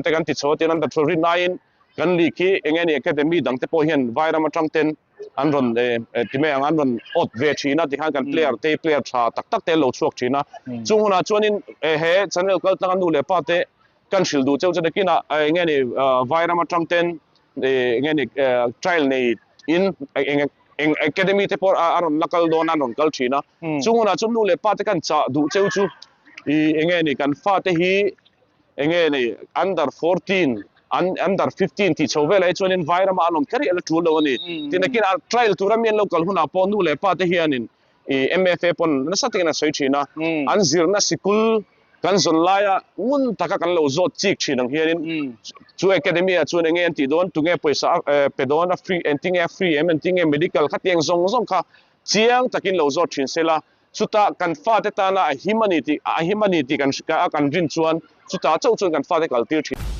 te kan ti chho a tin under 12 rin aiin kan league hi eng nge ni academy dang te pawh hian vairam atang ten an rawn ti mai ang an rawn awt ve thin a tikhan kan player te hi player tha tak tak te an lo chhuak thin a chung hunah chuanin he channel kal tlanga nu leh pa te kan hrilh duh cheu chu nakinah eng nge ni vairam atang ten eng nge ni trial nei in eng eng academy te pawh a rawn la kal dawn a an rawn kal thin a chung hunah chuan nu leh pa te kan chah duh cheu chu ih eng nge ni kan fate hi eng nge ni under 14 an under 15 tih chho velah hi chuanin vairama an awm kher hi a la tul lo a ni tin nakinah trial tura mi an lo kal hunah pawh nu leh pa te hianin ih MFA pawn nasa takin an sawi thin a an zirna sikul kan zawn laia ngun taka kan lo zawt chik thin ang hianin chu academy ah chuan eng nge an tih dawn tunge pawisa a pe dawn a free engtinge a free em engtinge medical khatiang zawng zawng kha chiang takin lo zawt thin sela chutah kan fate tana a him a ni tih a him a ni tih kan a kan rin chuan chutah chauh chuan kan fate kal tir thin.